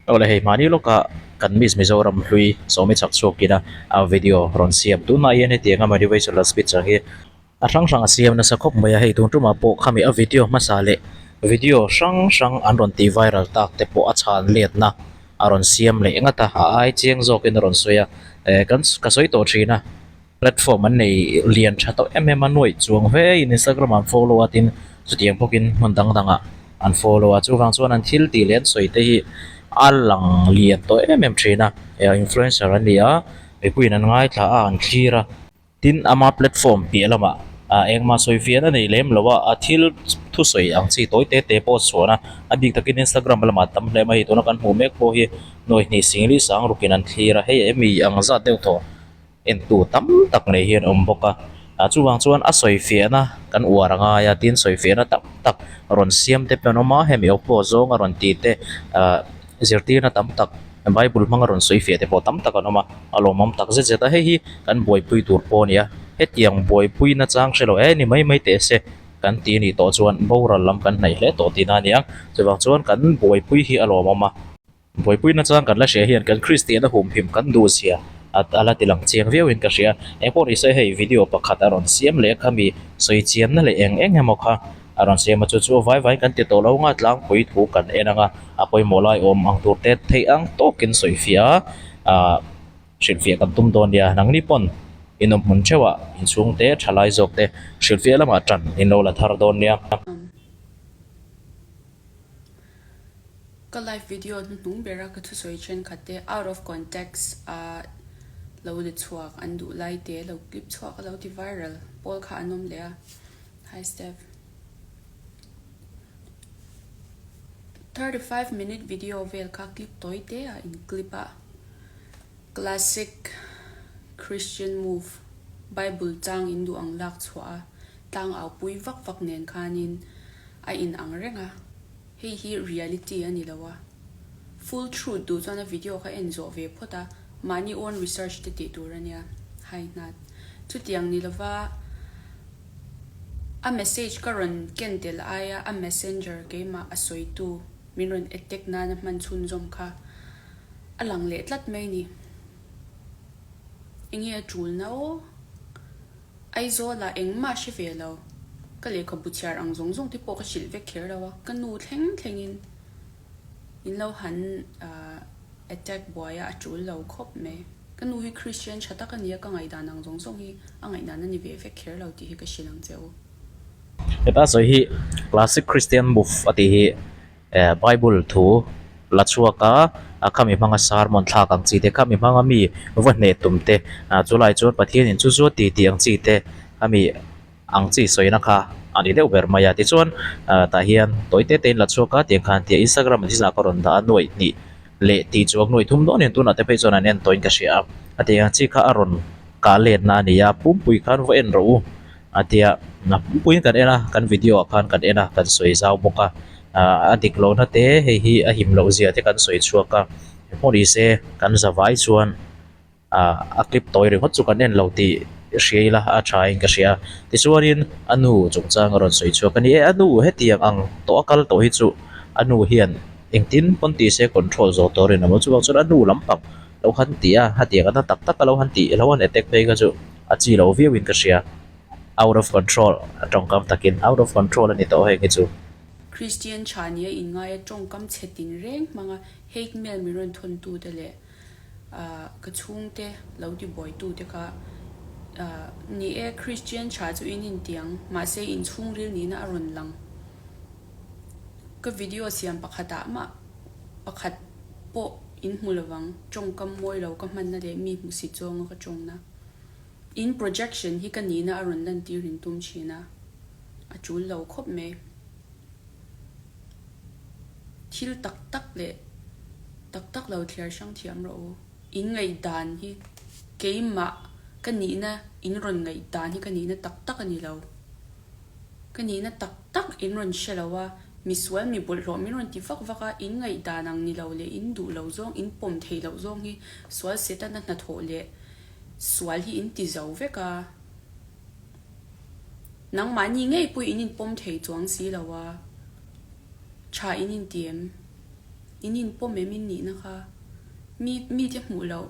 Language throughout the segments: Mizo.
Awle hei hmani lawka kan Miss Mizoram hlui sawmi chak chhuak ina a video rawn siam tunah hian hetianga motivational speech ang hi a hrang hrang a siam nasa khawp mai a hei tun tumah pawh khami a video hmasa leh video hrang hrang an rawn tih viral tak te pawh a chhan letna a rawn siam leh ngat a a ai chiang zawkin a rawn sawi a eh kan ka sawi tawh thin a. Platform an nei lian tha tawh em em a nuaih chuang ve in Instagram ah an follow a tin chutiang bawkin hmun dang dangah an follow a chuvang chuan an thil tih leh an sawi te hi a lang lian tawh em em thin a eh influencer an ni a mipuiin an ngaithla a an thlir a tin ama platform piah lamah ah engmah sawi fiahna nei lem lo a a thil thusawi ang chi tawi te te pawh a chhuah a a bik takin Instagram lamah a tam hle mai tuna kan hmuh mek pawh hi nuaih hnih singli sang rukin an thlir a hei emi ang zat deuh tawh. Entu tam tak nei hian awm bawk a, ah chuvang chuan a sawi fiahna kan uar a ngai a tin sawi fiahna tam tak rawn siam te pawh an awm a hemi oppo zawng a rawn tih te ah zirtirna tam tak bible hmanga rawn sawi fiah te pawh tam tak an awm a a lawmawm tak zet zet a hei hi kan buaipui tur pawh a ni a hetiang buaipui nachang hre lo e ni mai mai teh se kan tih a nih tawh chuan boral lam kan hnaih hle tawh tihna a ni ang chuvang chuan kan buaipui hi a lawmawm a. Buaipuina chuan kan la hria hian kan Kristiana humhim kan duh zia a la ti lang chiang viau in ka hria. Eng pawh ni se hei video pakhat a rawn siam leh a khami sawi chiamna leh eng eng emaw kha a rawn siam a chu chu vai vai kan ti tawh lo anga tlangpui thu kan en anga a pawimawh lai awm ang tur te theih ang tawkin sawi fiah a ah hrilhfiah kan tum dawn nia. Nangni pawn inawm hmun theuh ah inchhungte thalai zawk te hrilhfiah lamah tan in lo la thar dawn nia. Ka live video hnuhnung bera ka thusawi thenkhat te out of context a lo la chhuak an duh lai te lo clip chhuak a lo ti viral pawl kha an awm leh a hi Steph 35 minute video vel kha clip tawi te a in clip a classic Christian move bible chang in duh ang lak chhuah a tlang au pui vak vak nen khanin a in ang reng a. Hei hi reality a ni lo a, full truth duh chuan a video kha en zawh ve phawt a, mahni own research te tih tur a nia. Hai hnat. Chutiang ni lova a message ka rawn ken tel aia a messenger keimah a sawitu min rawn attack nana hman chhunzawm kha a lang leh tlat mai ni. Enge a tulna aw? Aizawlah engmah hre ve lo. Ka lehkhabu chhiar ang zawng zawng te pawh ka hrilh vek kher lo a, ka nu thleng thlengin min lo han attack buai a, a tul lo khawp mai. Ka nu hi Christian tha tak a ni a, ka ngaihdan ang zawng zawng hi a ngaihdan a ni ve vek kher lo tih hi ka hrilh ang che u. Heta sawi hi Classic Christian Move a tih hi Bible thu la chhuak a, a khami hmanga sermon thlak ang chi te, khami hmanga mi va hneh tum te, chulai chuan Pathianin chu chu a ti tih ang chi te, khami ang chi sawina kha a ni deuh ber mai a. Tichuan tah hian tawi te te in la chhuak a, tiang khan tia Instagram ah thil ah ka rawn dah a, nuaih hnih leh tih chuang nuaih thum dawn in tunah te phei chuan an en tawhin ka hria a, a tih ang chi kha a rawn kah letna a ni a, pumpui khan va en rawh u. A tia a puiin kan en a kan video ah khan kan en a kan sawi zau bawk a ah a dik lohna te hei hi a him loh zia te kan sawi chhuak a engpawh ni se kan za vai chuan ah a clip tawi ringawt chu kan en lo tih hria ila a tha in ka hria tichuanin a nu chungchang a rawn sawi chhuak a ni e a nu hetiang ang tawh a kal tawh hi chu a nu hian engtin pawn tih se control zawh tur in a awm chuvang chuan a nu lampang lo han ti a hetiang a na tak tak a lo han tih lo han attack phei kha chu. A chi lo viau in ka hria. Out of control a tawngkam takin out of control a ni tawh heng hi chu. Christian tha nia inngaia tawngkam chhe tin reng hmanga hate mail min rawn thawn tu te leh ka chhungte lo ti buai tu te kha ni e Christian tha chu in intiang mahse in chhungril nihna a rawn lang. Ka video siam pakhat ah mah pakhat pawh in hmu lovang tawngkam mawi lo ka hmanna leh mi hmusit zawnga ka tawngna. In projection hi ka nihna a rawn lantir in tum thin a, a tul lo khawp mai. Thil tak tak leh tak tak lo thliar hrang thiam rawh u. In ngaihdan hi keimah ka nihna in rawn ngaihdan hi ka nihna tak tak a ni lo. Ka nihna tak tak in rawn hre lo a, misual mi bawlhhlawh min rawn ti vak vak a, in ngaihdan ang ni lo leh in duh lo zawng, in pawm theih loh zawng hi sual setana hnathawh leh sual hi in ti zo vek a. Nangmahni ngei pawh in inpawm thei chuang si lo a, tha in inti em? In inpawm em in nihna kha? Mi mite hmuh loh.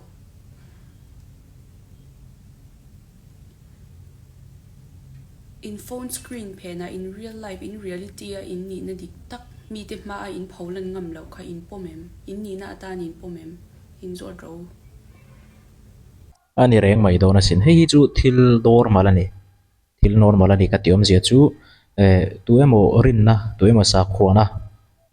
In phone screen phenah in real life, in reality a in nihna dik tak mite hmaa in pho lan ngam loh kha in pawm em? In nihna atan in pawm em? In zawt ro. A ni reng mai dawn asin. Hei hi chu thil normal a ni. Thil normal a ni ka tih awmzia chu eh tu emaw rinna tu emaw sakhuana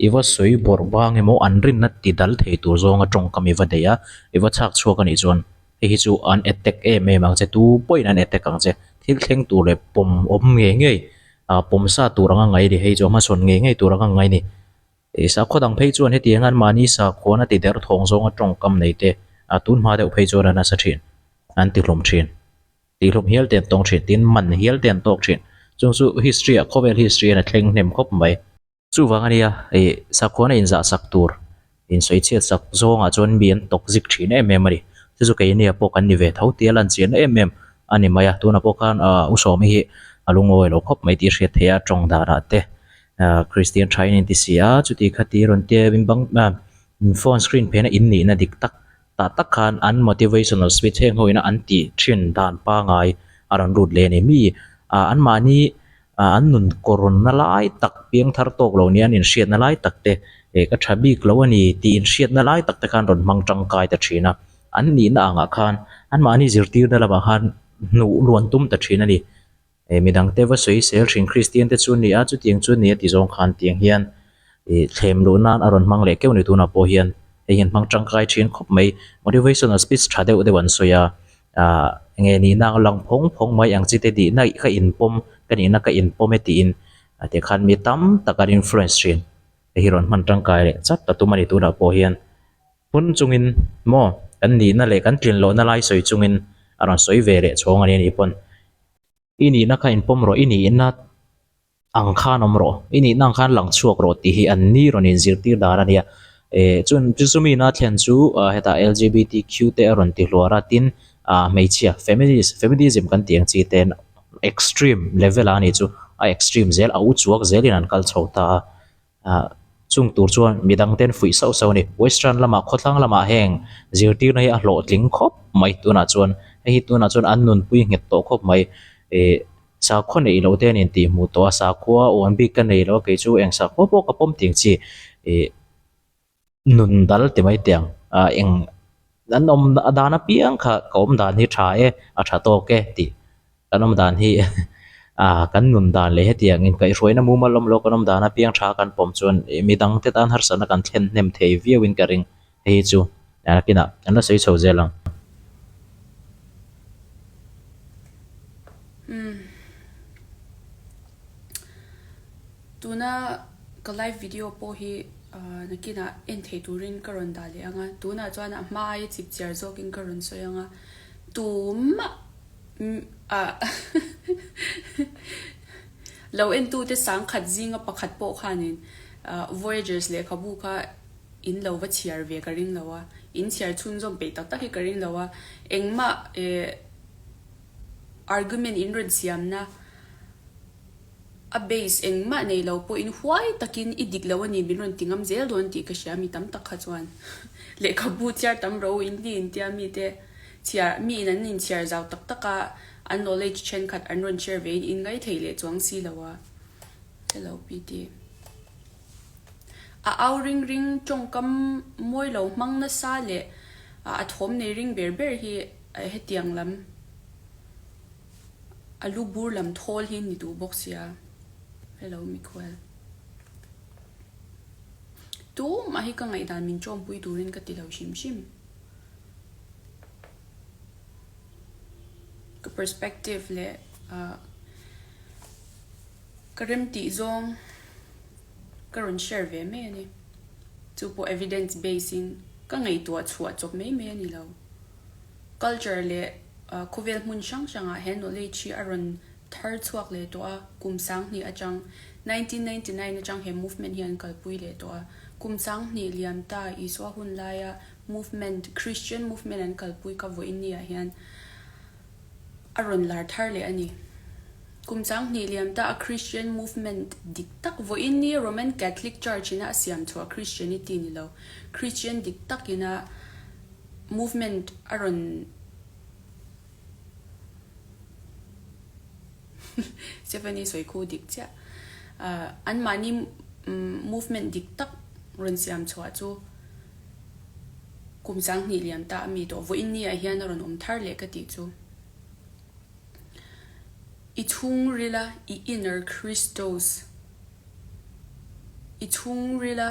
i va sawi bawrh bang emaw an rinna ti dal thei tur zawnga tawngkam i va nei a i va chhak chhuak a nih chuan hei hi chu an attack em em ang che tu pawhin an attack ang che thil thleng tur leh pawm awm ngei ngei ah pawm sa tur anga ngai a ni hei chu a hmasawn ngei ngei tur anga ngai a ni. Ih sakhaw dang phei chuan hetiang an mahni sakhuana ti der thawng zawnga tawngkam nei te a tun hma deuh phei chuan a nasa thin an ti hlawm thin. Tihhlum hial te an tawng thin tin man hial te an tawk thin. Chung chu history ah khawvel history hian a thleng hnem khawp mai. Chuvang a nia ih sakhuana inzah sak tur insawi chhiat sak zawngah chuan mi an tawk zik thin em em a ni. Chu chu keini ah pawh kan ni ve tho tia lan chiahna em em a ni mai a. Tunah pawh khan ah U Sawmi hi a lungawi lo khawp mai tih a hriat theih a tawng danah te ah Christian tha in inti si a chuti khati rawn tia in bang ah phone screen phena in nihna dik tak Tah tak khan an motivational speech heng ho ina an tih thin dan pangai a rawn lut leh a ni. Mi ah anmahni ah an nun kawrna lai tak piang thar tawk lo nia an inhriatna lai tak te eh ka tha bik lo a ni tih inhriatna lai tak te khan rawn hmang tangkai ta thin a. An nihna angah khan anmahni zirtirna lamah khan hnuh luan tum ta thin a ni. Hei midang te va sawi sel thin Kristian te chu ni a, chutiang chu ni a ti zawng khan tiang hian ih thlem luh nan a rawn hmang leh keuh ni tunah pawh hian hei hian hmang tangkai thin khawp mai motivational speech tha deuh deuh an sawi a ah nge nihna ang lang phawng phawng mai ang chi te dihna ka inpawm ka nihna ka inpawm e tiin ah tikhan mi tam tak an influence thin hei hi rawn hman tangkai leh chat ta tum a ni tunah pawh hian. Phun chungin maw kan nihna leh kan tlin lohna lai sawi chungin a rawn sawi ve leh chhawng a ni a nih pawn i nihna kha inpawm rawh, i nihna ang khan awm rawh, i nihna ang khan lang chhuak rawh tih hi an ni rawn inzirtir dan a nia. Eh chun chu chumi na thlen chu hetah LGBTQ te a rawn ti hluar a, tin ah hmeichhia feminist feminism kan tih ang chi ten extreme level ah a nih chu a extreme zel a u chuak zelin an kal chho ta a. Ah, chung tur chuan midang ten fuih sauh sauh a ni. Western lamah khawthlang lamah heng zirtirna hi a hlawhtling khawp mai tunah chuan hei hi tunah chuan an nunpui nghet tawh khawp mai. Ih sakhua neih loh te an intihhmuh tawh a, sakhua uan bik ka nei lo a kei chu eng sakhua pawh ka pawm tih ang chi ih nun dal ti mai teh ang. Ah eng an awm dan apiang kha ka awm dan hi tha e, a tha tawk e tih. Kan awm dan hi ah kan nun dan leh hetiang inkaihhruaina mumal awm lo kan awm dan apiang tha kan pawm chuan midang te tan harsatna kan thlen hnem thei viau in ka ring. Hei hi chu nakinah kan la sawi chho zel ang. Umm. Tuna ka live video pawh hi nakinah en thei turin ka rawn dah leh ang a, tunah chuan a hma aia chip chiar zawkin ka rawn sawi ang a, tumah Lo entute sangkhat zinga pakhat pawh khanin Voyagers lehkhabu kha in lo va chhiar ve ka ring lo a, in chhiar chhunzawm peih tak tak hi ka ring lo a, engmah argument in rawn siamna a base engmah nei lo pawhin huai takin i dik lo a ni min rawn ti ngam zel dawn tih ka hria mi tam tak kha chuan lehkhabu chhiar tam ro in ti intia mite Chhiar, mi in an inchhiar zau tak tak a, an knowledge thenkhat an rawn share ve in in ngaithei leh chuang si lo a. Hello PT. A au ring ring tawngkam mawi lo hmang nasa leh a thawm nei ring ber ber hi hetiang lam a lu bur lam thawl hi ni duh bawk sia. Hello Mikhual. Tumah hi ka ngaihdan min tawmpui turin ka ti lo hrim hrim. Ka perspective leh ka remtih zawng ka rawn share ve mai a ni. Chu pawh evidence base in ka ngaihtuah chhuah chawp mai mai a ni lo. Culture leh khawvel hmun hrang hrangah he knowledge hi a rawn thar chhuak leh tawh a, kum sanghnih atang, 1999 atang he movement hi an kalpui leh tawh a. Kum sanghnih liam ta Isua hun laia Movement, Christian movement an kalpui ka vawiin ni ah hian a rawn lar thar leh a ni. Kum 2000 liam ta a Christian movement dik tak vawiin ni Roman Catholic Church ina a siam chhuah Christianity ni lo, Christian dik tak ina movement a rawn Stephanie sawi khu dik chiah. Anmahni movement dik tak rawn siam chhuah chu kum 2000 liam ta a mi tawh vawiin ni ah hian a rawn awm thar leh ka tih chu. I chhungrila i inner Christos, I chhungrila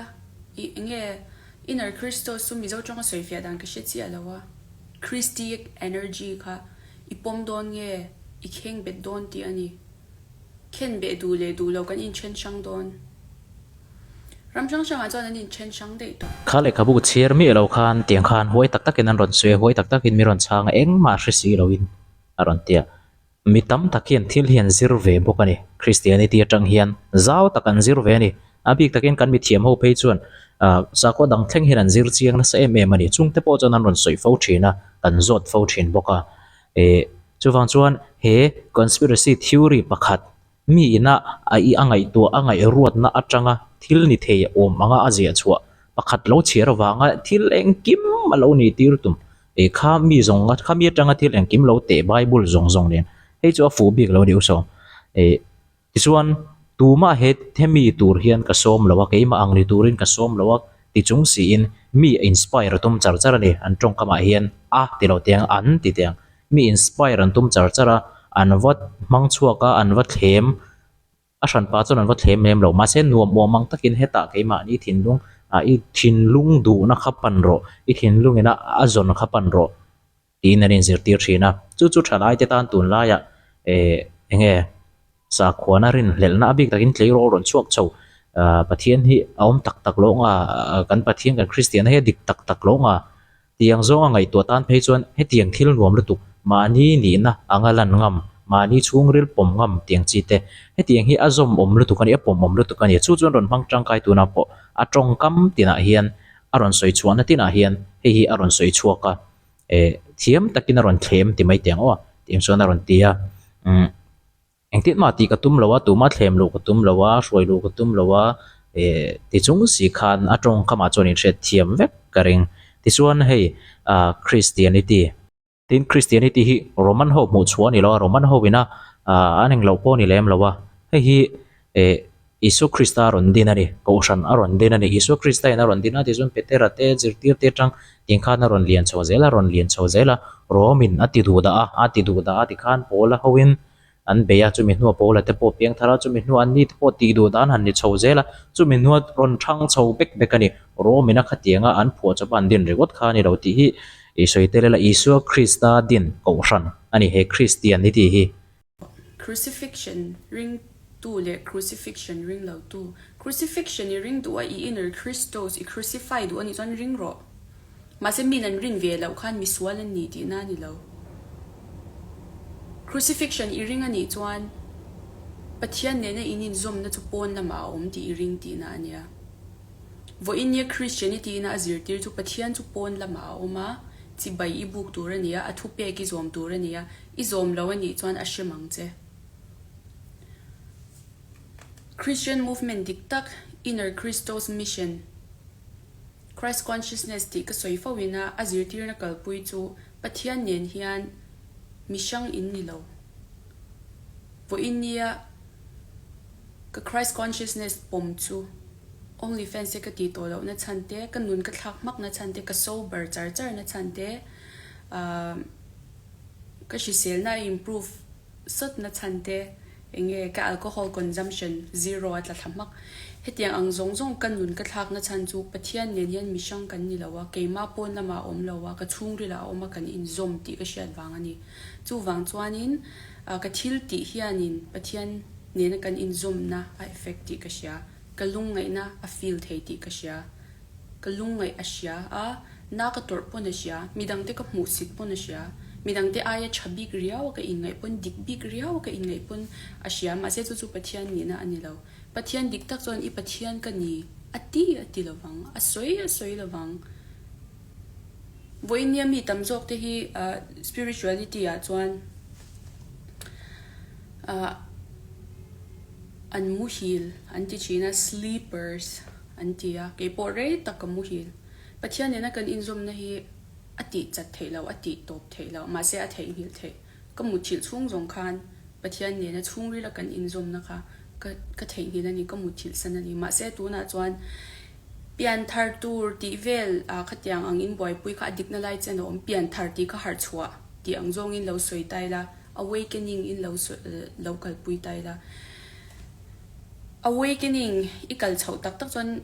i enge inner Christos chu Mizo tawng a sawifiah dan ka hre chiah lo a, Christic energy kha i pawm dawn nge i kheng bet dawn tih a ni. Khen beh duh leh duh lo kan inthen hrang dawn. Ram hrang hrangah chuan an inthen hrang daih tawh. Kha lehkhabu chhiar miah lo khan tiang khan huai tak takin an rawn sawi a, huai tak takin mi rawn chhang a, engmah hre si loin a rawn ti a. Mi tam tak hian thil hi an zir ve bawk a ni. Christianity atang hian zau tak an zir ve a ni. A bik takin kan mithiam ho phei chuan sakhaw dang thleng hian an zir chiang nasa em em a ni. Chungte pawh chuan an rawn sawi fo thin a, kan zawt fo thin bawk a. Chuvang chuan he conspiracy theory pakhat Mi ina a i a ngaihtuah a ngaihruatna atanga thil ni thei awm anga a ziah chhuah pakhat lo chhiar avanga thil engkim a lo ni tir tum e kha mi zawng kha mi atanga thil engkim lo teh Bible zawng zawng nen hei chu a fuh bik lo a ni u sawm e tichuan tumah he hemi tur hian ka sawm lo a keimah ang ni turin ka sawm lo a ti chung siin mi a inspire a tum char char a ni an tawngkamah hian a ti lo teh ang an ti teh ang. Mi inspire an tum char char a, an va hmang chhuak a, an va thlem, a hran pah chuan an va thlem lem lo. Mahse nuam awm ang takin hetah keimahni thinlung ah i thinlung duhna kha pan rawh, i thinlung ina a zawn kha pan rawh tiin an inzirtir thin a. Chu chu thalaite tan tunlaiah eh eng nge Sakhuana rinhlelhna a bik takin tleirawl rawn chhuak chho. Pathian hi a awm tak tak lo nga, kan Pathian kan Kristianna hi a dik tak tak lo nga tiang zawnga ngaihtuah tan phei chuan hetiang thil nuam lutuk mahni nihna anga lan ngam, mahni chhungril pawm ngam tiang chi te hetiang hi a zawm awm lutuk a ni, a pawm awm lutuk a ni. Chu chuan rawn hmang tangkai tunah pawh a tawngkam tinah hian a rawn sawi chhuahna tinah hian hei hi a rawn sawi chhuak a, eh thiam takin a rawn thlem ti mai teh ang aw tiang chuan a rawn ti a, umm. Engtin mah tih ka tum lo a, tumah thlem luh ka tum lo a, hruai luh ka tum lo a, eh ti chung si khan a tawngkamah chuan inhriat thiam vek ka ring. Tichuan hei ah Christianity. Tin Christianity hi Roman ho hmuh chhuah a ni lo a, Roman ho ina ah an engloh pawh a ni lem lo a, hei hi eh Isua Krista a rawn din a ni, Kohhran a rawn din a ni. Isua Krista in a rawn din a, tichuan Petera te, zirtir te atang tiang khan a rawn lian chho zel a, a rawn lian chho zel a, Rome in a ti duh dah a, a ti duh dah a tikhan Paula hoin an bei a, chumi hnuah Paula te pawh piang thar a, chumi hnuah an ni te pawh tih duh dan han ni chho zel a, chumi hnuah rawn thang chho bek bek a ni. Rome in a khatianga an phuah chawp a an din ringawt kha a ni lo tih hi i sawi tel ila Isua Krista din Kohhran a ni he Kristian ni tih hi. Crucifixion ringtu leh crucifixion ring lotu. Crucifixion i ring duh a, i inner Christos i crucify duh a nih chuan ring rawh. Mahse min an rin ve loh khan misual an ni tihna a ni lo. Crucifixion i ring a nih chuan Pathian nena in inzawmna chu pawn lamah a awm tih i ring tihna a nia. Vawiin-nia Christianity-ina a zirtir chu Pathian chu pawn lamah a awm a, chibai i buk tur a ni a, a thupek i zawm tur a ni a, I zawm lo a nih chuan a hrem ang che. Christian movement dik tak, Inner Christos Mission, Christ Consciousness tih ka sawi fo ina a zirtirna kalpui chu Pathian nen hian mi hrang in ni lo. Vawiin nia ka Christ Consciousness pawm chu OnlyFans te ka tih tawh lohna chhan te, ka nun ka thlak hmakna chhan te, ka sober char charna chhan te, ahh. Ka hriselna a improve sawt na chhan te, enge ka alcohol consumption zero a tla thla hmak. Hetiang ang zawng zawng ka nun ka thlak na chhan chu Pathian nen hian mihrang kan ni lo a, keimah pawn lamah a awm lo a, ka chhungril ah a awm a, kan inzawm tih ka hriat vang a ni. Chuvang chuanin ka thil tih hianin Pathian nena kan inzawmna a effect tih ka hria, ka lungngaihna a feel thei tih ka hria. Ka lungngaih a hria a, na ka tawrh pawn a hria, midangte ka hmuhsit pawn a hria, midangte aia tha bik riau a ka inngaih pawn, dik bik riau a ka inngaih pawn a hria, mahse chu chu Pathian nihna a ni lo. Pathian dik tak chuan i Pathian ka ni a ti a ti lovang, a sawi a sawi lovang. Vawiin nia mi tam zawk te hi spirituality ah chuan. An muhil an ti thin a, sleepers an ti a, keipawh rei tak ka muhil. Pathian nena kan inzawmna hi a tih chat theih loh, a tih tawp theih loh, mahse a theihnghilh theih. Ka muthilh chhung zawng khan Pathian nena chhungrila kan inzawmna kha ka ka theihnghilh a ni, ka muthilh san a ni. Mahse tunah chuan pianthar tur tih vel ah khatiang ang inbuaipui kha a dikna lai chen a awm, pianthar tih kha harh chhuah tih ang zawngin lo sawi ta ila, Awakening in lo lo kalpui ta ila. Awakening i kal chhoh tak tak chuan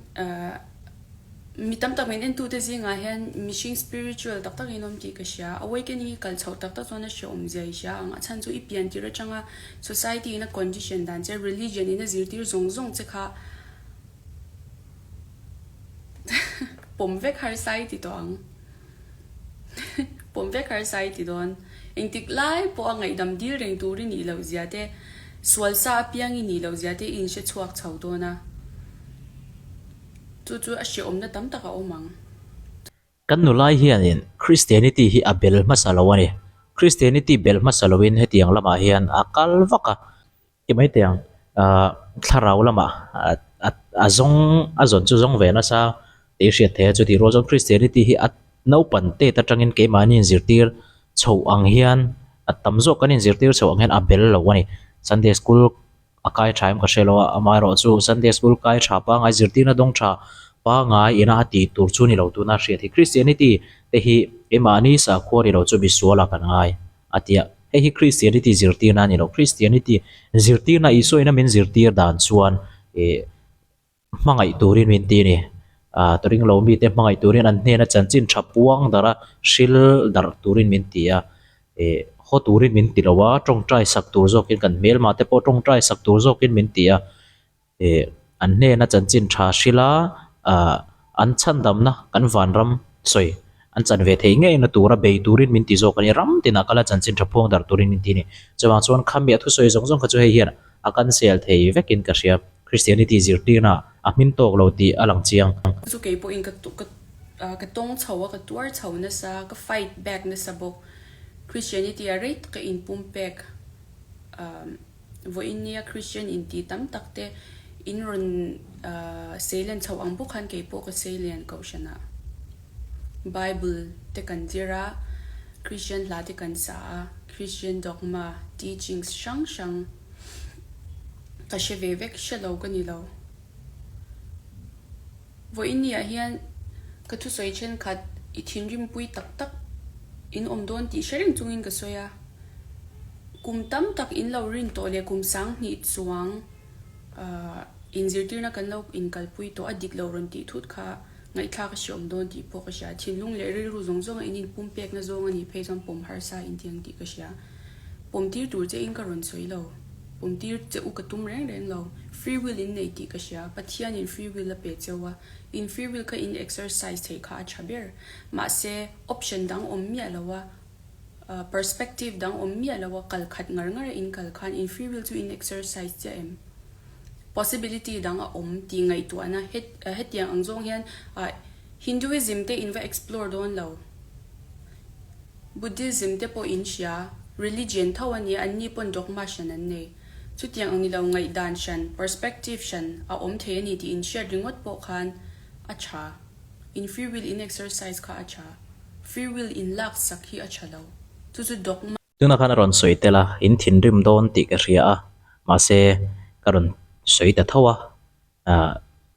mi tam tak min entute zingah hian mihring spiritual tak tak in awm tih ka hria. Awakening i kal chhoh tak tak chuan a hrehawm zia i hria ang. A chhan chu i pian tir atanga society in a condition dan che, religion in a zirtir zawng zawng che kha pawm vek harsa i ti tawh ang. Pawm vek harsa i ti dawn. Engtik lai pawh a ngaihdam dil reng tur i nih loh zia te, sual sa apiang i nih loh zia te i inhre chhuak chho dawn a. Chu chu a hrehawmna tam tak a awm ang. Kan nulai hianin Christianity hi a bel hmasa lo a ni. Christianity bel hmasa loin hetiang lamah hian a kal vak a. Ti mai teh ang, thlarau lamah a zawng a zawn chu zawng ve nasa tih hriat theih a, chutih rual chuan Christianity hi a naupan tet atangin keimahni inzirtir chhoh ang hian a tam zawk kan inzirtir chhoh ang hian a bel lo a ni. Sunday school a kai tha em ka hre lo a, amaherawhchu Sunday school kai tha pangngai zirtirna dawng tha pangngai ina a tih tur chu ni lo tuna hriat hi Christianity te hi keimahni sakhua ni lo chu misualah kan ngai. A ti a, hei hi Christianity zirtirna a ni lo. Christianity zirtirna Isua ina min zirtir dan chuan ih hmangaih turin min ti a ni. Ah ring lo mite hmangaih turin an hnena chanchin tha puang darh a, hril darh turin min ti a. Ih haw turin min ti lo a, tawngtai sak tur zawkin kan hmelma te pawh tawngtai sak tur zawkin min ti a. Ih an hnena chanchin tha hrila ah an chhandamna kan vanram sawi an chan ve thei ngeina tura bei turin min ti zawk a ni. Ram tinah kala chanchin tha phuang darh turin min ti a ni. Chuvang chuan khami a thusawi zawng zawng kha chu hei hian a cancel thei vekin ka hria. Christianity zirtirna a hmin tawk lo tih a lang chiang. Chu kei pawhin ka ka ka tawng chho a, ka tuar chho nasa, ka fight back nasa bawk. Christianity a rei taka inpumpek ah. Vawiin nia Christian inti tam tak te in rawn seilen chho ang bawk khan kei pawh ka seilian kohhran ah Bible te kan zir a, Christian hla te kan sa a, Christian dogma, teachings hrang hrang ka hre ve vek hre lo ka ni lo. Vawiin ni ah hian ka thusawi thenkhat i thinrimpui tak tak in awm dawn tih hre reng chungin ka sawi a. Kum tam tak in lo rin tawh leh kum 2000 chuang inzirtirna kan lo inkalpui tawh a dik lo rawn tih thut kha ngaihthlak a hreawm dawn tih pawh ka hria. Thinlung leh rilru zawng zawnga in inpumpekna zawng a nih phei chuan pawm harsa intiang tih ka hria. Pawmtir tur che in ka rawn sawi lo. Pawmtir che u ka tum reng reng lo. Free will in nei tih ka hria. Pathianin free will a pe cheu a. In free will kha in exercise theih kha a tha ber. Mahse, option dang awm miah lo a, perspective dang awm miah lo a, kal khat ngar ngar a in kal khan in free will chu in exercise chiah em? Possibility dang a awm tih ngaihtuahna hetiang ang zawng hian Hinduism te in va explore dawn lo. Buddhism te pawh in hria, religion tho a nia, anni pawn dogma hran an nei. Chutiang ang nilo ngaihdan hran, perspective hran a awm thei a ni tih in hriat ringawt pawh khan a tha. In free will in exercise kha a tha. Free will in lak sak hi a tha lo. Chu chu dogma. Tunah khan a rawn sawi tel a, in thinrim dawn tih ka hria a, mahse ka rawn sawi ta tho a. ah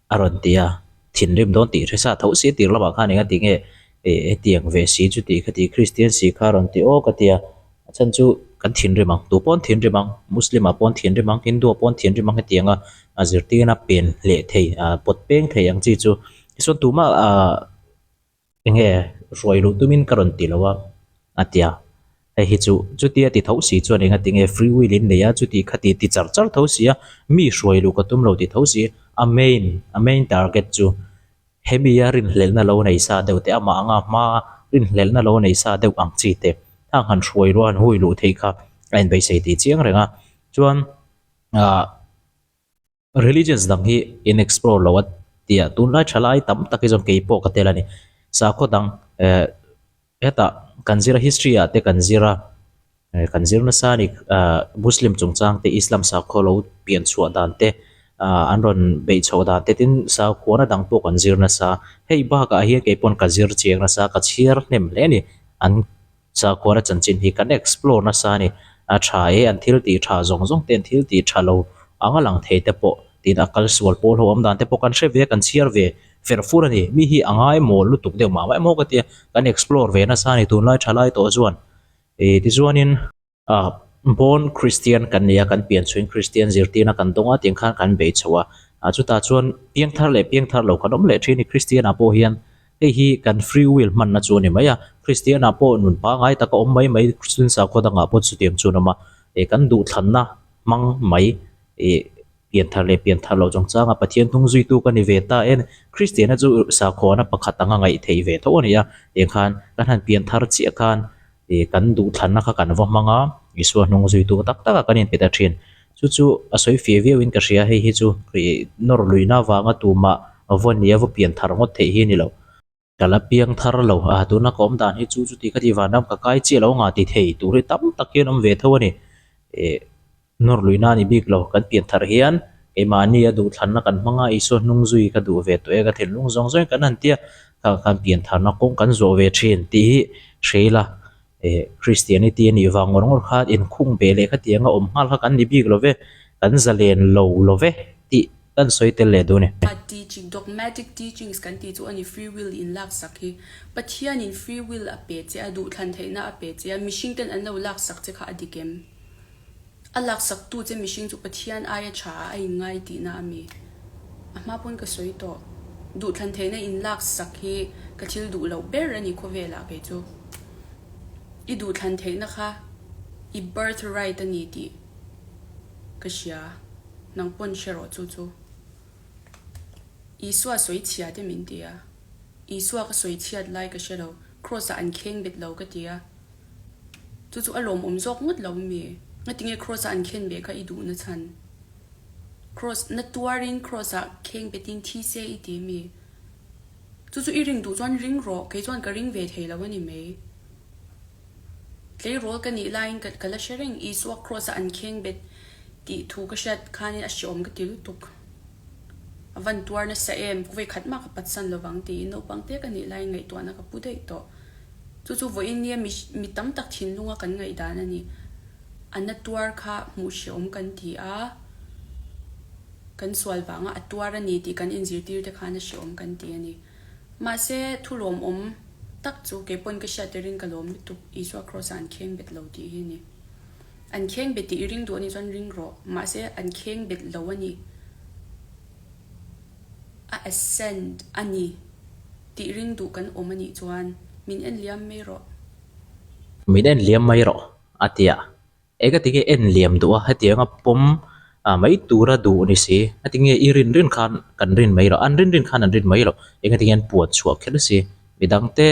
a rawn ti a, thinrim dawn tih hre sa tho si tir lamah khan eng a ti nge eh hetiang ve si chu tih kha ti Christian si kha a rawn ti aw ka ti a, a chhan chu kan thinrim ang tu pawn thinrim ang Muslim ah pawn thinrim ang Hindu ah pawn thinrim ang hetianga a zirtirna pen leh thei ah pawt peng thei ang chi chu tichuan tumah ah. Enge hruai luh tumin ka rawn ti lo a, a ti a. Hei hi chu chutia ti tho si chuan enga tinge free will in nei a, chuti kha ti ti char char tho si a, mi hruai luh ka tum lo ti tho si. A main, a main target chu hemi a rinhlelhna lo nei sa deuh te, amah anga hma rinhlelhna lo nei sa deuh ang chi te, hang han hruai luh a han hui luh theih kha a inbeisei tih chiang reng a. Chuan ah. Religions dang hi in explore lo a tia tunlai thalai tam tak hi chuan kei pawh ka tel a ni. Sakhaw dang eh hetah kan zir a history ah te kan zir a. Kan zir nasa a ni. Muslim chungchang te, Islam sakhaw lo pian chhuah dan te, an rawn beih chhoh dan te tin sakhuana dang pawh kan zir nasa. Hei bakah hian kei pawn ka zir chiang nasa, ka chhiar hnem hle a ni. An sakhuana chanchin hi kan explore nasa a ni. A tha e, an thil tih tha zawng zawng te, an thil tih tha lo anga lang thei te pawh tin a kal sual pawl ho awm dan te pawh kan hre ve a, kan chhiar ve fer fur a ni. Mi hi a ngaimawh lutuk deuh mah mah emaw ka tia, kan explore ve nasa a ni tunlai thalai tawh chuan. Ih tichuanin ah born Christian kan ni a, kan pian chhuin Christian zirtirna kan dawng a tiang khan kan bei chho a, ah chutah chuan piangthar leh piangthar lo kan awm leh thin a ni Christian ah pawh hian hei hi kan free will hmanna chu a ni mai a, Christian ah pawh nun pangai taka awm mai mai Christian sakhaw dangah pawh chutiang chu an awm a, ih kan duhthlanna hmang mai ih. Pianthar leh pianthar loh chungchanga Pathian hnung zuitu ka ni ve ta en. Kristiana chu sakhuana pakhat anga ngaih theih ve tho a ni a, tiang khan kan han pianthar chiah khan ih kan duhthlanna kha kan va hmang a, Isua hnung zuitu tak taka kan inpe ta thin. Chu chu a sawi fia viauin ka hria, hei hi chu ih nawr luihna avanga tumah vaw nia vaw pianthar ngawt theih hi a ni lo. Ka la piang thar lo a, tuna ka awm dan hi chu chuti ka ti vanram ka kai chiah lo nga ti thei tur hi tam tak hian awm ve tho a ni. Ih nawr luihna a ni bik lo, kan pian thar hian keimahni a duhthlanna kan hmang a, Isua hnung zui ka duh ve tawh e, ka thinlung zawng zawngin kan han tia, kha khan pian tharna kawng kan zawh ve thin tih hi hre ila. Ih Christianity a nih vang ngawr ngawr khan inkhung beh leh khatiang a awm nghal kha kan ni bik lo ve, kan zalen lo lo ve tih kan sawi tel leh duh a ni. A teaching, dogmatic teachings kan tih chu a ni, free will in laksak hi. Pathianin free will a pe che a, duhthlan theihna a pe che a, mihring ten an lo laksak che kha a dik em? A laksak tu che mihring chu Pathian aia tha ah a inngai tihna a mi. A hma pawn ka sawi tawh. Duhthlan theihna in laksak hi ka thil duh loh ber a ni khawvel ah kei chu. I duhthlan theihna kha i birth right a ni tih ka hria. Nang pawn hre rawh chu chu. Isua sawi chhia te min ti a. Isua ka sawi chhiat lai ka hre lo. Cross ah an kheng bet lo ka ti a. Chu chu a lawmawm zawk ngawt lo mi? Ngatinge Kross a an khen beh kha i duhna chhan? Kross na tuarin Kross ah kheng betin thi se i ti mi? Chu chu i ring duh chuan ring rawh, kei chuan ka ring ve thei lo a ni mai. Tleirawl ka nih laiin ka ka la hre reng, Isua Kross a an kheng bet tih thu ka hriat khanin a hreawm ka ti lutuk. A van tuar nasa em, kawvei khat mah ka patsan lovang tiin naupang te ka nih laiin ngaihtuahna ka pu daih tawh. Chu chu vawiin nia mi mi tam tak thinlunga kan ngaihdan a ni. A na tuar kha hmuh hreawm kan ti a, kan sual vanga a tuar a ni tih kan inzirtir te khan a hreawm kan ti a ni. Mahse, thu lawmawm tak chu kei pawn ka hriat erin ka lawm lutuk, Isua Kraws-ah an kheng bet lo tih hi a ni. An kheng bet tih i ring duh a nih chuan ring rawh, mahse an kheng bet lo a ni. A ascend a ni. Tih ring duh kan awm a nih chuan min en liam mai rawh. Min en liam mai rawh, a ti a. Eng ati nge en liam duh a, hetianga pawm mai tura duh ni si. Ati nge i rin rin khan kan rin mai loh, an rin rin khan an rin mai loh. Eng ati nge an puan chhuah kher si. Midangte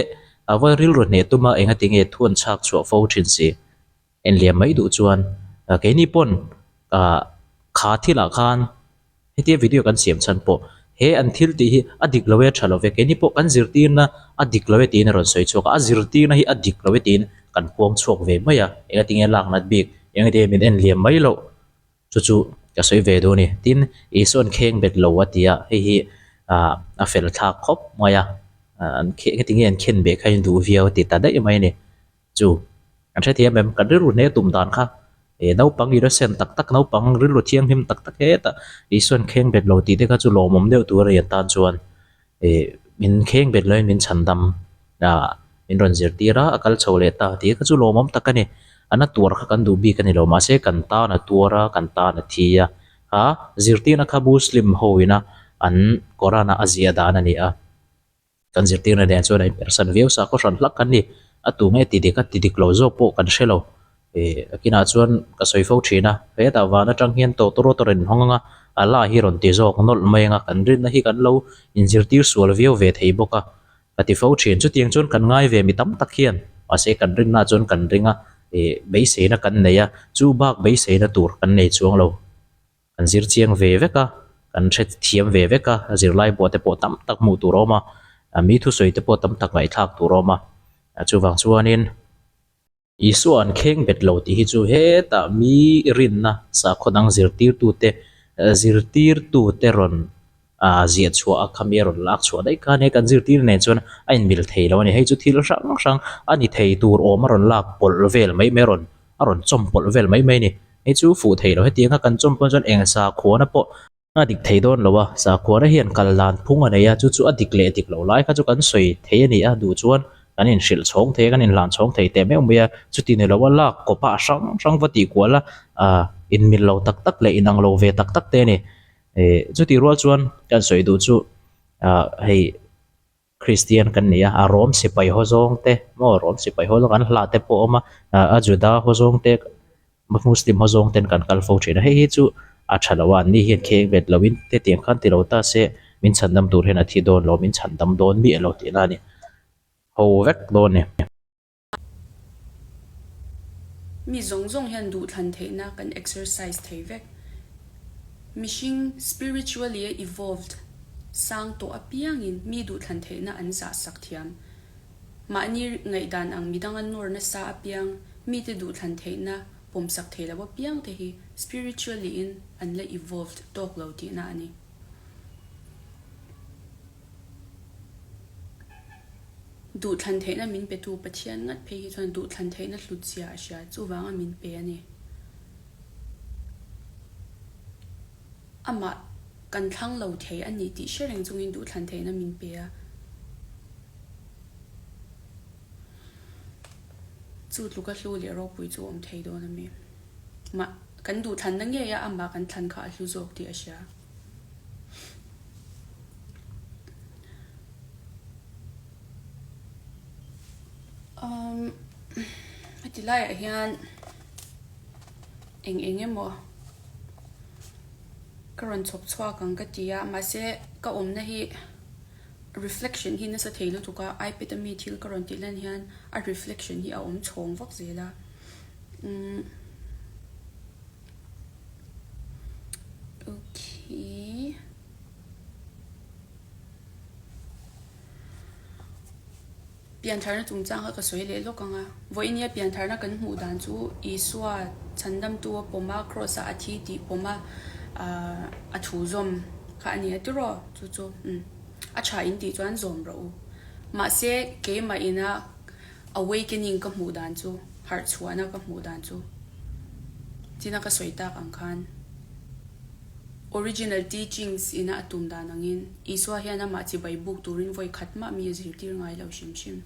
a va rilru hneh tum a, eng ati nge thu an chhak chhuah fo thin si. En liam mai duh chuan keini pawn kha thilah khan hetia video kan siam chhan pawh he an thil tih hi a dik lo e a tha lo ve keini pawh kan zirtirna a dik lo e tiin a rawn sawi chhuak a a zirtirna hi a dik lo e tiin kan puang chhuak ve mai a engatinge lak nat bik engatinge min en liam mai loh Chu chu ka sawi ve duh a ni. Tin, Isua'n kheng bet lo a ti a, hei hi ah a fel thlak khawp mai a, an khe heti nge an khen beh kha in duh viau a ti ta daih mai a ni. Chu kan hrethiam em? Kan rilru hneh tum dan kha eh naupang innocent tak tak, naupang rilru thianghlim tak tak hetah Isua'n kheng bet lo tih te kha chu lawmawm deuh tur a ni an tan chuan. Ih min kheng bet loin min chhan dam ah min rawn zirtir a, a kal chho leh ta tih kha chu lawmawm tak a ni. A na tuar kha kan duh bik a ni lo mahse kan tan a tuar a, kan tan a thi a. Kha zirtirna kha Muslim ho ina an Quran a a ziah dan a ni a. Kan zirtirna nen chuan a inpersan viau sa khaw hran hlak kan ni. A tu nge ti dik a ti dik lo zawk pawh kan hre lo. Ih a kinah chuan ka sawi fo thin a, hetah van atang hian tawtawrawt a rawn hawng ang a, Allah hi rawn ti zawk nawlh mai ang a, kan rinna hi kan lo inzirtir sual viau ve thei bawk a, ka ti fo thin. Chutiang chuan kan ngai ve mi tam tak hian, mahse kan rinna chuan kan ring a, ih beiseina kan nei a, chu bak beiseina tur kan nei chuang lo. Kan zir chiang ve vek a, kan hre thiam ve vek a, zirlai buah te pawh tam tak hmuh tur a awm a, mi thusawi te pawh tam tak ngaihthlak tur a awm a, chuvang chuanin. Isua an kheng bet lo tih hi chu hetah mi rinna sakhaw dang zirtirtute zirtirtute rawn ziah chhuah a khami a rawn lak chhuah daih kha ania kan zirtir nen chuan a inmil thei lo a ni. Hei chu thil hrang hrang a ni thei tur awm a rawn lak pawlh vel mai mai a rawn a rawn chawm pawlh vel mai mai a ni. Hei chu fuh thei lo hetianga kan chawm pawn chuan eng sakhuana pawh A dik thei dawn lo a, sakhuana hian kal dan phung a nei a, chu chu a dik leh dik loh lai kha chu kan sawi thei a ni a, duh chuan kan inhrilh chhawng thei a, kan inhlan chhawng thei teh meuh mai a, chuti ni lo a lak kawp a, a hrang hrang va tih kual a, ah inmil lo tak tak leh inang lo ve tak tak te a ni. Ih chutih rual chuan kan sawi duh chu ah hei. Kristian kan ni a, a Rom sipai haw zawng te maw Rom sipai haw zawng an hla te pawh a awm a, a Juda haw zawng te Muslim haw zawng ten kan kal fo thin a, hei hi chu a tha lo a, an ni hian kheng vet lo in hetiang khan ti lo ta se min chhandam tur hian a thi dawn lo, min chhandam dawn miah lo tihna a ni ho vek dawn a ni. Mi zawng zawng hian duhthlan theihna kan exercise thei vek. Mihring spiritually a evolved sang tawh apiangin mi duhthlan theihna an zah sak thiam. Mahni ngaihdan ang midang a nawr nasa apiang mite duhthlan theihna pawmsak thei lo apiang te hi spiritually in an la evolved tawk lo tihna a ni. Duhthlan theihna min petu Pathian ngat phei hi chuan duhthlan theihna hlutzia a hria, chuvanga min pe a ni. Amah kan thlang lo thei a ni tih hre reng chungin duhthlan theihna min pe a. Chu tluka hlu leh ropui chu awm thei dawn a mi. Mah kan duhthlanna ngei a amah kan thlan kha a hlu zawk tih a hria. Umm heti laiah hian eng eng emaw ka rawn chhawp chhuak ang ka ti a mahse ka awmna hi reflection hi nasa thei lutuk a ipad ami thil ka rawn tih lan hian a reflection hi a awm chhawng vak zel a umm. Okay. Piantharna chungchang kha ka sawi leh lawk ang a. Vawiinia piantharna kan hmuh dan chu Isua chhandamtu a pawm a, Kraws-a a thi tih pawm a, a thu zawm kha a ni a tiraw? Chu chu umm a tha in tih chuan zawm rawh u. Mahse keimah ina Awakening ka hmuh dan chu, harh chhuahna ka hmuh dan chu, china ka sawi tak ang khan original teachings ina a tum dan angin Isua hian amah chibai buk turin vawi khat mah mi a zirtir ngai lo hrim hrim.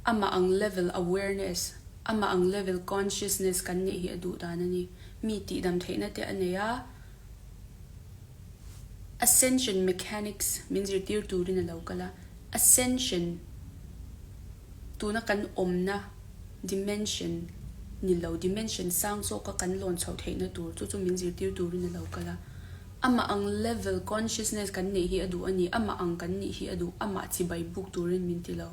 Amah ang level awareness, amah ang level consciousness kan neih hi a duh dan a ni. Mi tihdam theihna te a nei a, Ascension mechanics min zirtir turin a lo kal a. Ascension, tuna kan awmna dimension ni lo, dimension sang zawka kan lawn chhoh theihna tur, chu chu min zirtir turin a lo kal a. Amah ang level consciousness kan neih hi a duh a ni, amah ang kan nih hi a duh, amah chibai buk turin min ti lo.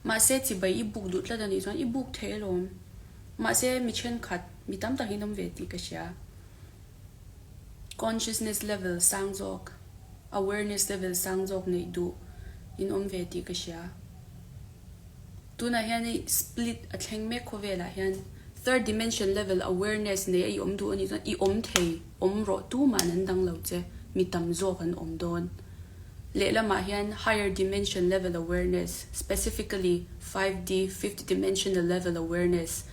Mahse chibai i buk duh tlat a nih chuan i buk thei alawm. Mahse mi thenkhat, mi tam tak in awm ve tih ka hria. Consciousness level sang zawk, awareness level sang zawk neih duh in awm ve tih ka hria. Tunah hian hei split a thleng mek khawvelah hian third dimension level awareness nei a i awm duh a nih chuan i awm thei, awm rawh tuma'n an dang lo che, mi tam zawk an awm dawn. Lehlamah hian higher dimension level awareness, specifically 5D, fifth dimensional level awareness,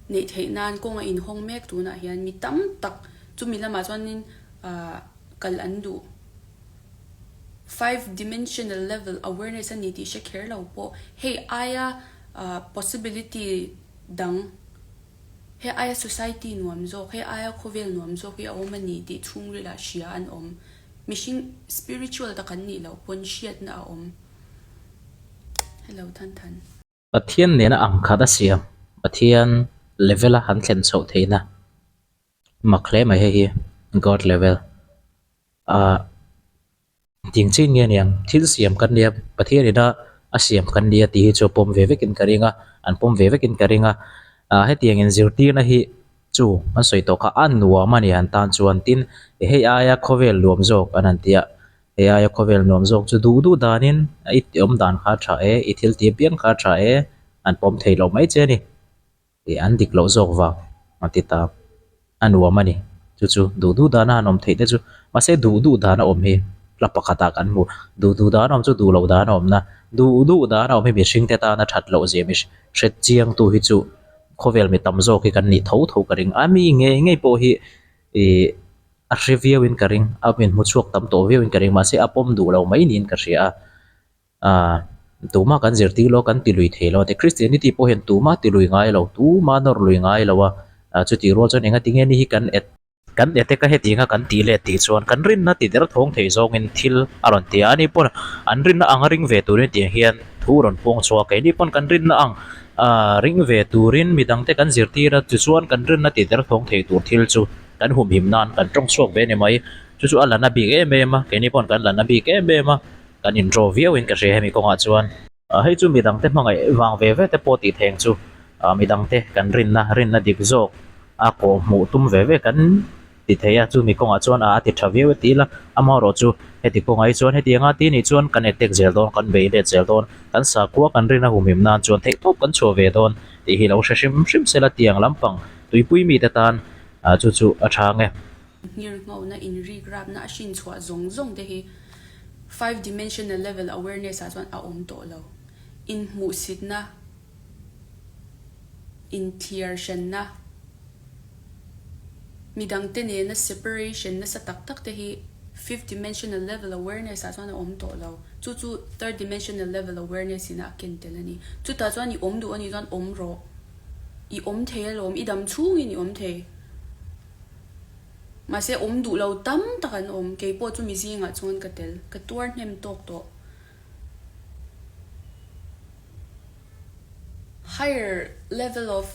neih theih nan kawng a inhawng mek tunah hian mi tam tak chumi lamah chuanin ahh kal an duh. Five dimensional level awareness a ni tih hre kher lo pawh hei aia ahh possibility dang hei aia society nuam zawk hei aia khawvel nuam zawk hi a awm a ni tih chhungrilah hria an awm. Mihring spiritual tak an nih loh pawn hriatna a awm. Hello Thanthan. Pathian nena ang khat a siam, Pathian level a han thlen chhoh theihna mak hle mai hei hi God level ah ding chin nge niang thil siam kan nia Pathian ina a siam kan nia tih hi chu a pawm ve vekin ka ring a an pawm ve vekin ka ring a ah hetiang inzirtirna hi chu an sawi tawh kha a nuam a ni an tan chuan tin hei aia khawvel nuam zawk an han ti a. Hei aia khawvel nuam zawk chu duh duh danin i awm dan kha a tha e, i thil tih apiang kha a tha e. An pawm thei lo mai che a ni. Ih an dik loh zawk vang a ti ta. A nuam a ni. Chu chu duh duh dana han awm theih te chu. Mahse duh duh dana awm hi hla pakhatah kan hmu. Duh duh dana awm chu duh loh dana awm na. Duh duh dana awm hi mihring te tana that loh zia mi hre chiang tu hi chu khawvel mi tam zawk hi kan nih tho tho ka ring. A mi ngei ngei pawh hi ih a hre viau in ka ring. A inhmu chhuak tam tawh viau in ka ring. Mahse a pawm duh lo mai niin ka hria a. Aaa tumah kan zirtir lo kan ti lui thei lo a ti. Christianity pawh hian tumah ti lui ngai lo, tumah nawr lui ngai lo a, chutih rual chuan enga tinge ni hi kan et kan etek a hetiang a kan tih leh tih chuan kan rinna ti der thawng thei zawngin thil a rawn ti a, ani pawn an rinna anga ring ve turin tiang hian thu rawn puang chhuak a, keini pawn kan rinna ang aaa ring ve turin midangte kan zirtir a, tichuan kan rinna ti der thawng thei tur thil chu kan humhim nan kan tawng chhuak ve a ni mai, chu chu a la na bik em em a, keini pawn kan la na bik em em a. Kan in draw viau in ka hria hemi kawngah chuan. Hei chu midangte hmangaih vang ve ve te pawh tih theng chu midangte kan rinna rinna dik zawk a kawh hmuh tum ve ve kan ti thei a, chumi kawngah chuan a ti tha viau e ti ila amaherawh chu heti kawngah hi chuan hetianga ti nih chuan kan attack zel dawn kan bei let zel dawn kan sakhua kan rinna humhim nan chuan theihtawp kan chhuah ve dawn tih hi lo hre hrim hrim sela tiang lampang tuipui mite tan chu chu a tha ang e. Nghirnghohna inrikrapna a hrinchhuah zawng zawng te hi five dimensional level awareness ah chuan a awm tawh lo. Inhmuhsitna, inthliar hranna, midangte nena separation nasa tak tak te hi fifth dimensional level awareness ah chuan a awm tawh lo. Chu chu third dimensional level awareness in a ken tel a ni. Chutah chuan i awm duh a nih chuan awm rawh. I awm thei alawm, i dam chhungin i awm thei. Mahse awm duh lo tam tak an awm, kei pawh chu mi zingah chuan ka tel, ka tuar hnem tawk tawh. Higher level of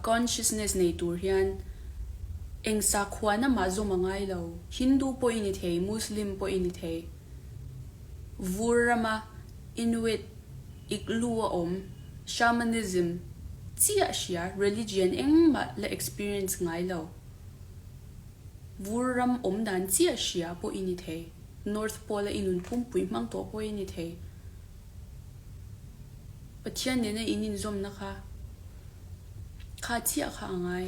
consciousness nei tur hian eng sakhuana mah zawm a ngai lo, Hindu pawh i ni thei, Muslim pawh i ni thei, vur rama Inuit, Igloo a awm, Shamanism chiah hria, religion engmah la experience ngai lo. Vur ram awm dan chiah hria pawh i ni thei. North Pole a i nun pumpui hmang tawh pawh i ni thei. Pathian nena in inzawmna kha kha chiah kha a ngai.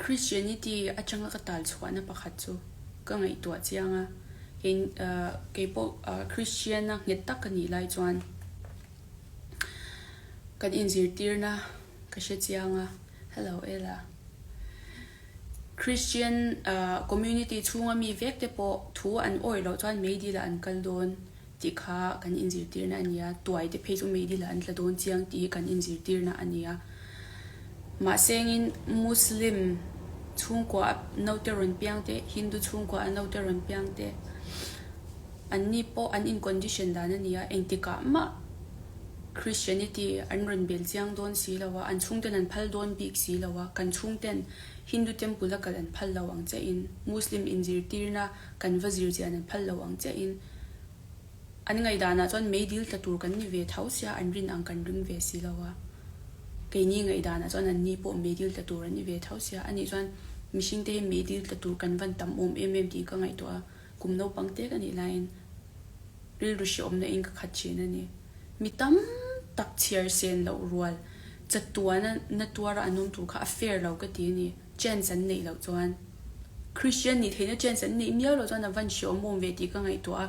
Christianity atanga ka tal chhuahna pakhat chu ka ngaihtuah chiang a, kei kei pawh Christian-a nghet tak ka nih lai chuan kan inzirtirna ka hre chiang a. Hello Ella. Christian community chhunga mi vek te pawh thu an awih loh chuan meidil ah an kal dawn tih kha kan inzirtirna a ni a, tuai te phei chu meidil ah an tla dawn chiang tih hi kan inzirtirna a ni a. Mahsengin Muslim chhungkua a naute rawn piang te, Hindu chhungkua a naute rawn piang te, Anni pawh an in condition dan a nia, engtikah mah Christianity an rawn bel chiang dawn si lo a, an chhungten an phal dawn bik si lo a, kan chhungten Hindu temple a kal an phal lo ang che in, Muslim inzirtirna kan va zir chian an phal lo ang che in, an ngaihdanah chuan meidil tla tur kan ni ve tho sia an rin ang kan ring ve si lo a, keini ngaihdanah chuan anni pawh meidil tla tur an ni ve tho sia, anih chuan mihringte hi meidil tla tur kan van tam awm em em tih ka ngaihtuah a. Kum naupang te ka nih laiin rilru hrehawmna in ka khat thin a ni. Mi tam tak chhiar sen loh rual chatuana na tuara an awm tur kha a fair lo ka ti a ni. Chance an neih loh chuan Christian nih theihna chance an neih miau loh chuan a van hrehawm awm ve tih ka ngaihtuah a,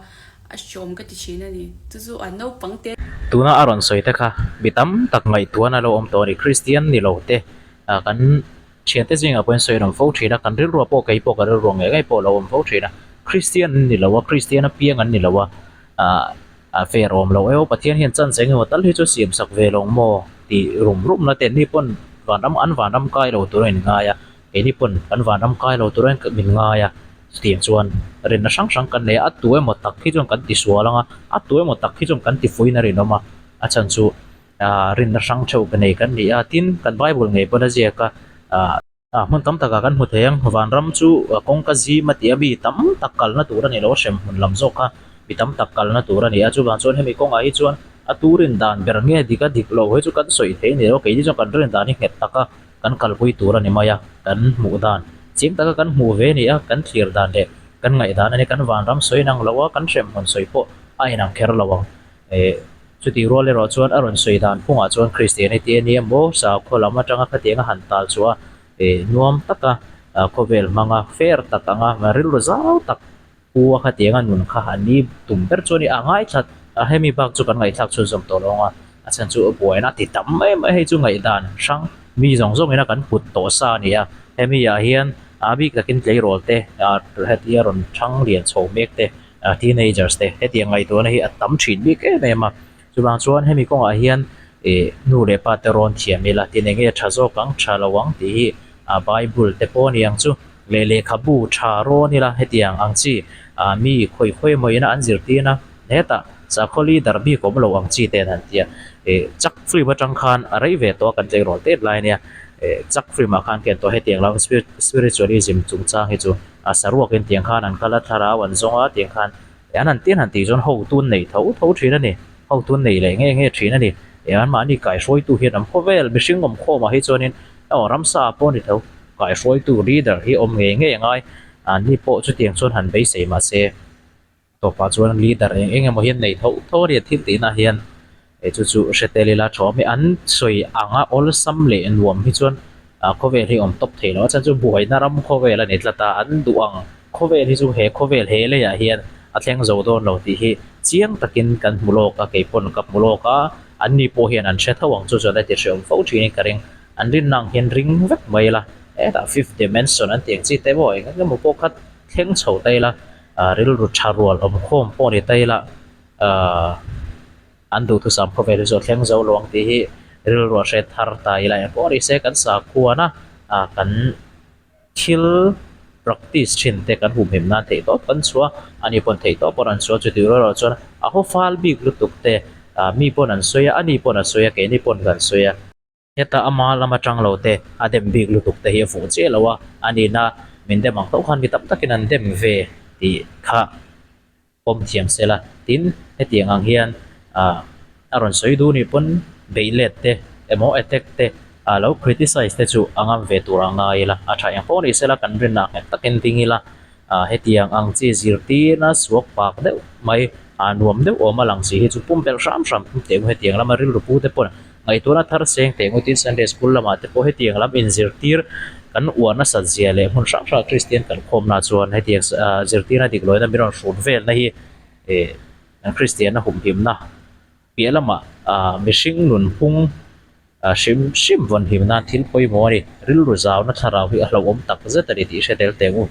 a hrehawm ka ti thin a ni. Chu chu a naupang te. Tuna a rawn sawi te kha mi tam tak ngaihtuahna lo awm tawh a ni. Christian ni lo te kan Thiante zingah pawhin sawi an awm fo thin a, kan rilruah pawh kei pawh ka rilruah ngei ngei pawh a lo awm fo thin a, Kristian an ni lo a, Kristian apiang an ni lo a, ah a fair awm loh emaw Pathian hian chance eng emaw tal hi chu siam sak ve lo maw tih rum rum na te ni pawn vanram an vanram kai lo tur a in ngai a, keini pawn kan vanram kai lo tur a min ngai a, chutiang chuan rinna hrang hrang kan nei a, a tu emaw tak hi chuan kan tisual ang a, a tu emaw tak hi chuan kan tifuin a rinawm a, a chhan chu. Aaa rinna hrang theuh ka nei kan ni a, tin kan bible ngei pawn a ziak a, aaa ah hmun tam takah kan hmu thei ang, vanram chu kawngka zim a tih a mi tam tak kalna tur a ni lo a hrem hmun lam zawk kha mi tam tak kalna tur a ni a, chuvang chuan hemi kawngah hi chuan a tu rin dan ber nge dik a dik loh hi chu kan sawi thei a ni lo, keini chuan kan rin dan hi nghet taka kan kalpui tur a ni mai a, kan hmuh dan chiang taka kan hmuh ve a ni a, kan thlir dan leh kan ngaih dan a ni, kan vanram sawi inang lo a, kan hrem hmun sawi pawh a inang kher lo ang. Eh. Chutih rual erawh chuan a rawn sawi dan phungah chuan Christianity a nia maw sakhaw lam atanga khatianga han tal chhuah a eh nuam taka khawvel hmanga fair tak anga rilru zau tak pu a khatianga nun kha an ni tum ber chu a ni a ngaithla a hemi bak chu kan ngaihthlak chhunzawm tawh lo ang a a chhan chu a buaina a ti tam mai mai hei chu ngaihdan hrang mi zawng zawng ina kan put tawh sa a ni a hemi ah hian a bik takin tleirawl te ah hetia rawn thang lian chho mek te ah teenagers te hetiang ngaihtuahna hi a tam thin bik em em a chuvang chuan hemi kawngah hian ih nu leh pa te rawn thiam ila tin eng nge tha zawk ang tha lo ang tih hi a bible te pawh a ni ang chu leh lehkhabu tha rawn ila hetiang ang chi ah mi khawi khawi emaw ina an zirtir a hetah sakhaw leader bik awm lo ang chi te an han ti a ih chak film atang khan a rei ve tawh a kan tleirawl tep lai ania ih chak film ah khan ken tawh hetiang lam spiritualism chungchang hi chu a saruakin tiang khan an kal a thlarau an zawng a tiang khan an han tin han tih chuan hotu an nei tho tho thin a ni hotu an nei leh nge nge thin a ni eng an mahni kaihruaitu hian an khawvel mihring awm khawmah hi chuanin aw ramsa pawh a ni tho kaihruaitu leader hi awm ngei ngei a ngai an ni pawh chutiang chuan han beisei mahse tawpah chuan leader eng eng emaw hian nei tho tho a ni a thil tihna hian Hei chu chu hre tel ila tha awm e. An sawi anga awlsam leh nuam hi chuan khawvel hi awm tawp thei lo. A chhan chu buaina ram khawvel a ni tlat a, an duh ang khawvel hi chu he khawvel he leiah hian a thleng zo dawn lo tih hi chiang takin kan hmu lawk a, kei pawn ka hmu lawk a, an ni pawh hian an hre tho ang chu chuan a ti hreawm fo thin in ka ring. An rinna ang hian ring vek mai ila, hetah fifth dimension an tih ang chi te maw eng eng emaw pawh kha thleng chho ta ila, rilru tha rual awm khawm pawh ni ta ila ahh. An duhthusam khawvel hi chu a thleng zo lo ang tih hi rilru a hre thar ta ila eng pawh ni se kan sakhuan a ah kan thil practice thin te kan humhim nan theih tawp kan chhuah a ani pawn theih tawp pawn an chhuah chutih rual erawh chuan a haw fal bik lutuk te ah mi pawn an sawi a ani pawn a sawi a keini pawn kan sawi a. Heta ama lam atang lo te a dem bik lutuk te hi a fuh chiah lo a, a nihna min dem ang tho khan mi tam takin an dem ve tih kha pawm thiam se la. Tin, hetiang ang hian ah a rawn sawi duh nih pawn beih let te emaw attack te ah lo criticize te chu a ngam ve tur a ngai ila, a tha eng pawh ni se la kan rinna nghet takin ding ila Ah hetiang ang chi zirtirna suak pak deuh mai ah nuam deuh awm a lang si hi chu pumpelh hram hram tum teh u hetiang lama rilru pu te pawh ngaihtuahna thar seng teh ngawtin Sunday school lamah te pawh hetiang lam inzirtir kan uar nasat zia leh hmun hrang hrang Kristian kan khawmna chuan hetiang ah zirtirna dik lawina min rawn hrut velna hi eh kan Kristianna humhimna piah lamah ah mihring nunphung A hrim hrim vawn him nan thil pawimawh a ni. Rilru zauna thlarau hi a hlauhawm tak zet a ni tih hre tel teh u.